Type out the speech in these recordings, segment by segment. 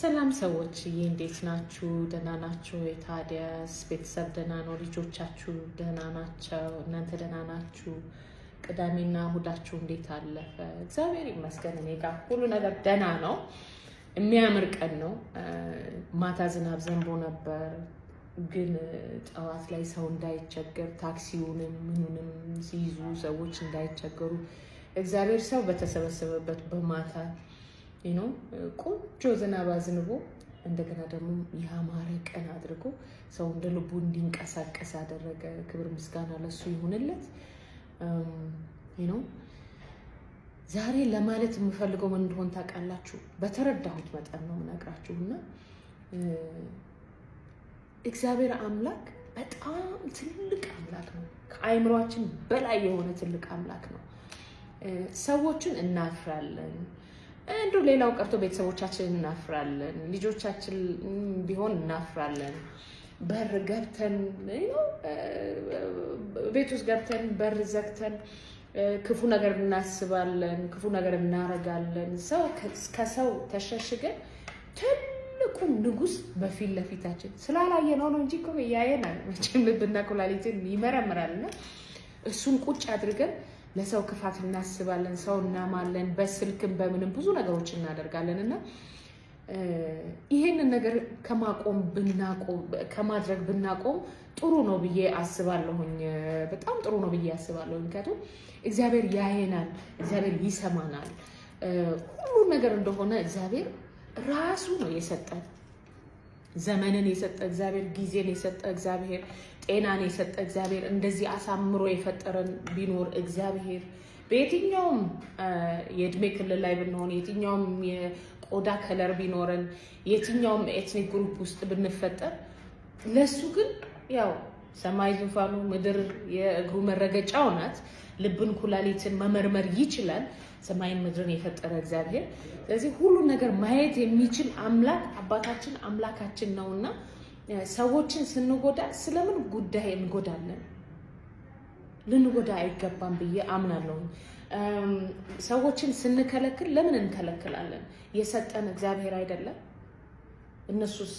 ሰላም ሰዎችዬ፣ እንዴት ናችሁ? ደህና ናችሁ? የታዲያስ ቤተሰብ ደህና ነው? ልጆቻችሁ ደህና ናቸው? እናንተ ደህና ናችሁ? ቅዳሜና እሁዳችሁ እንዴት አለፈ? እግዚአብሔር ይመስገን እኔ ጋር ሁሉ ነገር ደህና ነው። የሚያምር ቀን ነው። ማታ ዝናብ ዘንቦ ነበር፣ ግን ጠዋት ላይ ሰው እንዳይቸገር ታክሲውንም ምኑንም ሲይዙ ሰዎች እንዳይቸገሩ እግዚአብሔር ሰው በተሰበሰበበት በማታ ቆንጆ ዝናብ አዝንቦ እንደገና ደግሞ ያማረ ቀን አድርጎ ሰው እንደ ልቡ እንዲንቀሳቀስ አደረገ። ክብር ምስጋና ለሱ ይሁንለት። ዛሬ ለማለት የምፈልገው ምን እንደሆን ታውቃላችሁ? በተረዳሁት መጠን ነው የምነግራችሁ እና እግዚአብሔር አምላክ በጣም ትልቅ አምላክ ነው። ከአእምሯችን በላይ የሆነ ትልቅ አምላክ ነው። ሰዎችን እናፍራለን። እንዱ ሌላው ቀርቶ ቤተሰቦቻችን እናፍራለን። ልጆቻችን ቢሆን እናፍራለን። በር ገብተን፣ ቤት ውስጥ ገብተን በር ዘግተን ክፉ ነገር እናስባለን፣ ክፉ ነገር እናረጋለን። ሰው ከሰው ተሸሽገን ትልቁን ንጉሥ በፊት ለፊታችን ስላላየነው ነው እንጂ እኮ እያየናል። መቼም ልብና ኩላሊትን ይመረምራል እና እሱን ቁጭ አድርገን ለሰው ክፋት እናስባለን፣ ሰው እናማለን፣ በስልክም በምንም ብዙ ነገሮች እናደርጋለን እና ይሄንን ነገር ከማቆም ብናቆም፣ ከማድረግ ብናቆም ጥሩ ነው ብዬ አስባለሁኝ። በጣም ጥሩ ነው ብዬ አስባለሁ። ምክንያቱም እግዚአብሔር ያየናል፣ እግዚአብሔር ይሰማናል። ሁሉ ነገር እንደሆነ እግዚአብሔር ራሱ ነው የሰጠን። ዘመንን የሰጠ እግዚአብሔር፣ ጊዜን የሰጠ እግዚአብሔር፣ ጤናን የሰጠ እግዚአብሔር፣ እንደዚህ አሳምሮ የፈጠረን ቢኖር እግዚአብሔር፣ በየትኛውም የእድሜ ክልል ላይ ብንሆን፣ የትኛውም የቆዳ color ቢኖረን፣ የትኛውም ethnic group ውስጥ ብንፈጠር፣ ለሱ ግን ያው ሰማይ ዙፋኑ፣ ምድር የእግሩ መረገጫው ናት። ልብን ኩላሊትን መመርመር ይችላል። ሰማይን ምድርን የፈጠረ እግዚአብሔር። ስለዚህ ሁሉን ነገር ማየት የሚችል አምላክ አባታችን አምላካችን ነውና ሰዎችን ስንጎዳ ስለምን ጉዳይ እንጎዳለን? ልንጎዳ አይገባም ብዬ አምናለሁ። ሰዎችን ስንከለክል ለምን እንከለክላለን? የሰጠን እግዚአብሔር አይደለም? እነሱስ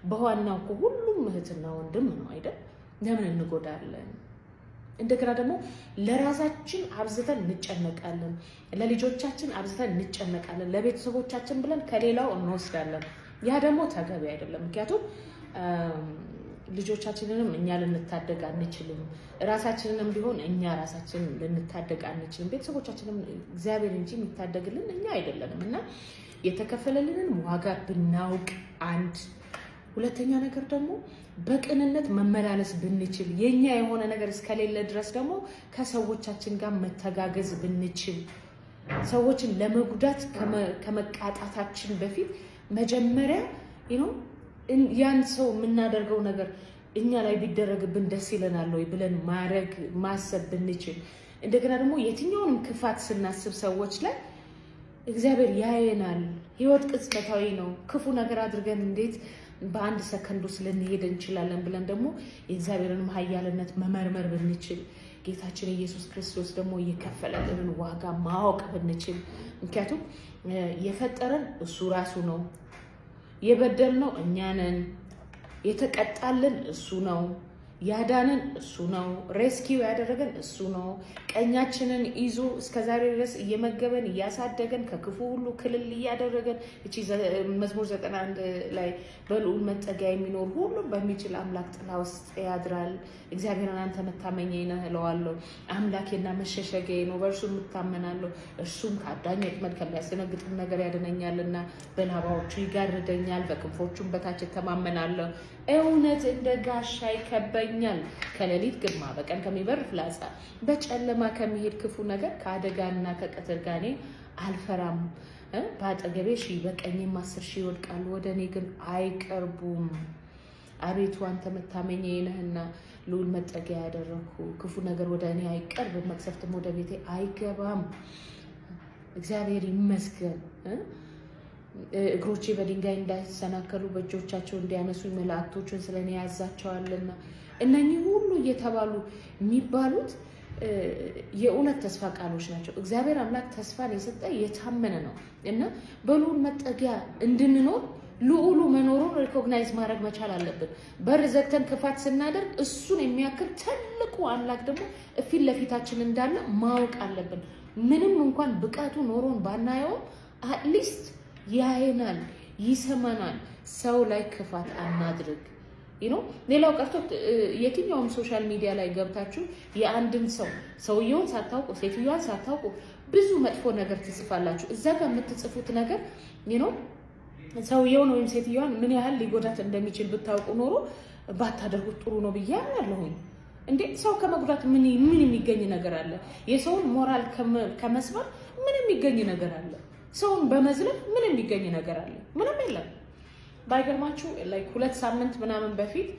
በዋናው እኮ ሁሉም እህትና ወንድም ነው አይደል? ለምን እንጎዳለን? እንደገና ደግሞ ለራሳችን አብዝተን እንጨነቃለን፣ ለልጆቻችን አብዝተን እንጨነቃለን፣ ለቤተሰቦቻችን ብለን ከሌላው እንወስዳለን። ያ ደግሞ ተገቢ አይደለም። ምክንያቱም ልጆቻችንንም እኛ ልንታደግ አንችልም። ራሳችንንም ቢሆን እኛ ራሳችንን ልንታደግ አንችልም። ቤተሰቦቻችንም እግዚአብሔር እንጂ የሚታደግልን እኛ አይደለንም። እና የተከፈለልንን ዋጋ ብናውቅ አንድ፣ ሁለተኛ ነገር ደግሞ በቅንነት መመላለስ ብንችል፣ የኛ የሆነ ነገር እስከሌለ ድረስ ደግሞ ከሰዎቻችን ጋር መተጋገዝ ብንችል፣ ሰዎችን ለመጉዳት ከመቃጣታችን በፊት መጀመሪያ ያን ሰው የምናደርገው ነገር እኛ ላይ ቢደረግብን ደስ ይለናል ወይ ብለን ማድረግ ማሰብ ብንችል፣ እንደገና ደግሞ የትኛውንም ክፋት ስናስብ ሰዎች ላይ እግዚአብሔር ያየናል። ህይወት ቅጽበታዊ ነው። ክፉ ነገር አድርገን እንዴት በአንድ ሰከንድ ውስጥ ልንሄድ እንችላለን ብለን ደግሞ የእግዚአብሔርን ኃያልነት መመርመር ብንችል፣ ጌታችን ኢየሱስ ክርስቶስ ደግሞ የከፈለልንን ዋጋ ማወቅ ብንችል፣ ምክንያቱም የፈጠረን እሱ ራሱ ነው። የበደልነው እኛ ነን። የተቀጣልን እሱ ነው። ያዳነን እሱ ነው። Rescue ያደረገን እሱ ነው። ቀኛችንን ይዞ እስከዛሬ ድረስ እየመገበን፣ እያሳደገን፣ ከክፉ ሁሉ ክልል እያደረገን፣ እቺ መዝሙር 91 ላይ በልዑል መጠጊያ የሚኖር ሁሉም በሚችል አምላክ ጥላ ውስጥ ያድራል። እግዚአብሔርን አንተ መታመኛዬ ነህ እለዋለሁ። አምላኬና መሸሸጊያዬ ነው፣ በእርሱ እታመናለሁ። እርሱም ከአዳኝ ወጥመድ ከሚያስደነግጥም ነገር ያድነኛልና በላባዎቹ ይጋርደኛል፣ በክንፎቹም በታች እተማመናለሁ። እውነት እንደ ጋሻ ይከበኛል። ከሌሊት ግርማ፣ በቀን ከሚበር ፍላጻ፣ በጨለማ ከሚሄድ ክፉ ነገር፣ ከአደጋና ከቀትር ጋኔ አልፈራም። በአጠገቤ 1000 በቀኜም 10,000 ይወድቃሉ፣ ወደ እኔ ግን አይቀርቡም። አቤቱ አንተ መታመኛዬ ነህና ልዑል መጠጊያ ያደረግሁ፣ ክፉ ነገር ወደ እኔ አይቀርብም፣ መቅሰፍትም ወደ ቤቴ አይገባም። እግዚአብሔር ይመስገን። እግሮቼ በድንጋይ እንዳይሰናከሉ በእጆቻቸው እንዲያነሱ መላእክቶቹን ስለ እኔ ያዛቸዋልና። እነኚህ ሁሉ እየተባሉ የሚባሉት የእውነት ተስፋ ቃሎች ናቸው። እግዚአብሔር አምላክ ተስፋን የሰጠ የታመነ ነው እና በልዑል መጠጊያ እንድንኖር ልዑሉ መኖሩን recognize ማድረግ መቻል አለብን። በር ዘግተን ክፋት ስናደርግ እሱን የሚያክል ትልቁ አምላክ ደግሞ ፊት ለፊታችን እንዳለ ማወቅ አለብን። ምንም እንኳን ብቃቱ ኖሮን ባናየውም at least ያየናል፣ ይሰማናል። ሰው ላይ ክፋት አናድርግ። ሌላው ቀርቶ የትኛውም social media ላይ ገብታችሁ የአንድን ሰው፣ ሰውየውን ሳታውቁ፣ ሴትዮዋን ሳታውቁ ብዙ መጥፎ ነገር ትጽፋላችሁ። እዛ ጋር የምትጽፉት ነገር ሰውየውን ወይም ሴትዮዋን ምን ያህል ሊጎዳት እንደሚችል ብታውቁ ኖሮ ባታደርጉት ጥሩ ነው ብዬ አምናለሁኝ። እንዴ፣ ሰው ከመጉዳት ምን ምን የሚገኝ ነገር አለ? የሰውን ሞራል ከመስበር ምን የሚገኝ ነገር አለ? ሰውን በመዝለፍ ምን የሚገኝ ነገር አለ? ምንም የለም። ባይገርማችሁ like 2 ሳምንት ምናምን በፊት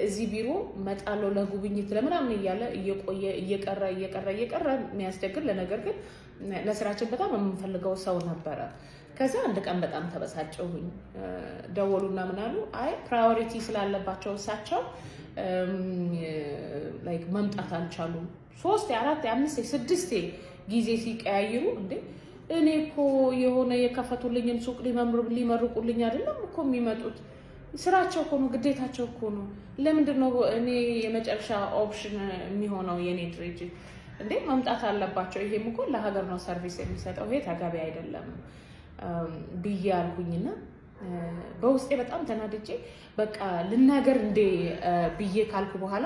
እዚህ ቢሮ መጣለው ለጉብኝት ለምናምን እያለ እየቆየ እየቀረ እየቀረ እየቀረ የሚያስቸግር፣ ለነገር ግን ለስራችን በጣም የምንፈልገው ሰው ነበረ። ከዛ አንድ ቀን በጣም ተበሳጨሁኝ። ደወሉና ምናሉ፣ አይ priority ስላለባቸው እሳቸው like መምጣት አልቻሉም። ሶስት፣ አራት፣ አምስት፣ ስድስቴ ጊዜ ሲቀያይሩ፣ እንዴ፣ እኔ እኮ የሆነ የከፈቱልኝን ሱቅ ሊመርቁልኝ አይደለም እኮ የሚመጡት፣ ስራቸው እኮ ነው፣ ግዴታቸው እኮ ነው። ለምንድን ነው እኔ የመጨረሻ option የሚሆነው የኔ ድርጅት? እንዴ፣ መምጣት አለባቸው። ይሄም እኮ ለሀገር ነው service የሚሰጠው፣ ይሄ ተገቢ አይደለም ብዬ አልኩኝና በውስጤ በጣም ተናድጄ በቃ ልናገር እንዴ ብዬ ካልኩ በኋላ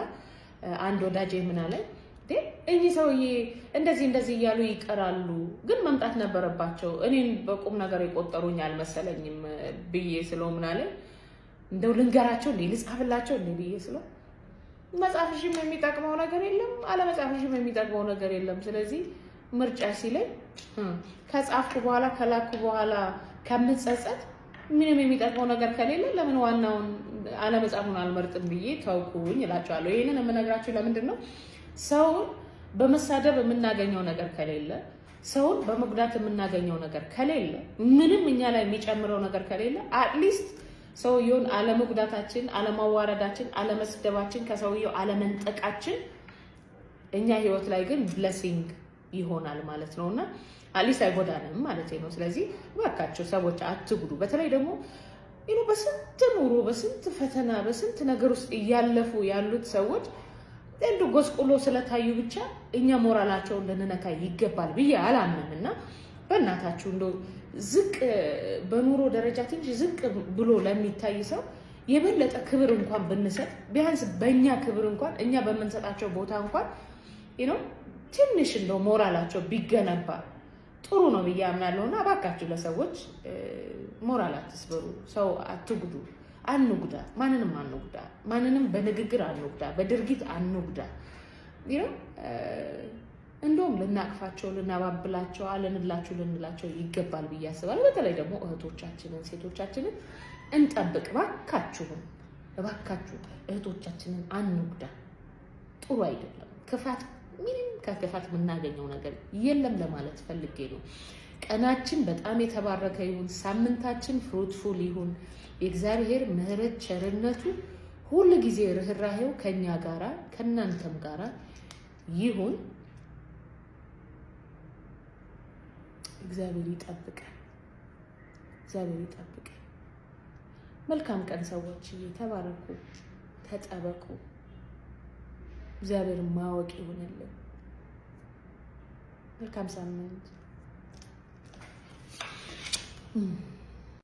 አንድ ወዳጄ ምን አለኝ? እኚህ ሰውዬ እንደዚህ እንደዚህ እያሉ ይቀራሉ፣ ግን መምጣት ነበረባቸው። እኔን በቁም ነገር የቆጠሩኝ አልመሰለኝም ብዬ ስለው ምን አለኝ? እንደው ልንገራቸው እንዴ፣ ልጻፍላቸው እንዴ ብዬ ስለው፣ መጻፍሽም የሚጠቅመው ነገር የለም፣ አለመጻፍሽም የሚጠቅመው ነገር የለም። ስለዚህ ምርጫ ሲለኝ፣ ከጻፍኩ በኋላ፣ ከላኩ በኋላ ከምጸጸት፣ ምንም የሚጠቅመው ነገር ከሌለ ለምን ዋናውን አለመጻፉን አልመርጥም ብዬ ተውኩኝ እላቸዋለሁ። ይህንን የምነግራችሁ ለምንድን ነው? ሰውን በመሳደብ የምናገኘው ነገር ከሌለ፣ ሰውን በመጉዳት የምናገኘው ነገር ከሌለ፣ ምንም እኛ ላይ የሚጨምረው ነገር ከሌለ፣ at least ሰውየውን አለመጉዳታችን፣ አለማዋረዳችን፣ አለመስደባችን፣ ከሰውየው አለመንጠቃችን እኛ ህይወት ላይ ግን blessing ይሆናል ማለት ነው እና at least አይጎዳንም ማለት ነው። ስለዚህ እባካችሁ ሰዎች አትጉዱ። በተለይ ደግሞ በስንት ኑሮ፣ በስንት ፈተና፣ በስንት ነገር ውስጥ እያለፉ ያሉት ሰዎች እንዱ ጎስቁሎ ስለታዩ ብቻ እኛ ሞራላቸውን ልንነካ ይገባል ብዬ አላምንም እና በእናታችሁ እንደው ዝቅ በኑሮ ደረጃ ትንሽ ዝቅ ብሎ ለሚታይ ሰው የበለጠ ክብር እንኳን ብንሰጥ፣ ቢያንስ በእኛ ክብር እንኳን፣ እኛ በምንሰጣቸው ቦታ እንኳን ትንሽ እንደው ሞራላቸው ቢገነባ ጥሩ ነው ብዬ አምናለሁ። እና እባካችሁ ለሰዎች ሞራል አትስበሩ፣ ሰው አትጉዱ፣ አንጉዳ፣ ማንንም አንጉዳ፣ ማንንም በንግግር አንጉዳ፣ በድርጊት አንጉዳ። እንደውም ልናቅፋቸው፣ ልናባብላቸው፣ አለንላችሁ ልንላቸው ይገባል ብዬ አስባለሁ። በተለይ ደግሞ እህቶቻችንን፣ ሴቶቻችንን እንጠብቅ። እባካችሁን፣ እባካችሁ እህቶቻችንን አንጉዳ። ጥሩ አይደለም። ክፋት፣ ምንም ከክፋት የምናገኘው ነገር የለም ለማለት ፈልጌ ነው። ቀናችን በጣም የተባረከ ይሁን። ሳምንታችን fruitful ይሁን። የእግዚአብሔር ምሕረት፣ ቸርነቱ፣ ሁል ጊዜ ርኅራሄው ከእኛ ጋራ ከእናንተም ጋራ ይሁን። እግዚአብሔር ይጠብቀን። እግዚአብሔር ይጠብቀን። መልካም ቀን ሰዎች፣ ተባረኩ፣ ተጠበቁ። እግዚአብሔር ማወቅ ይሁንልን። መልካም ሳምንት።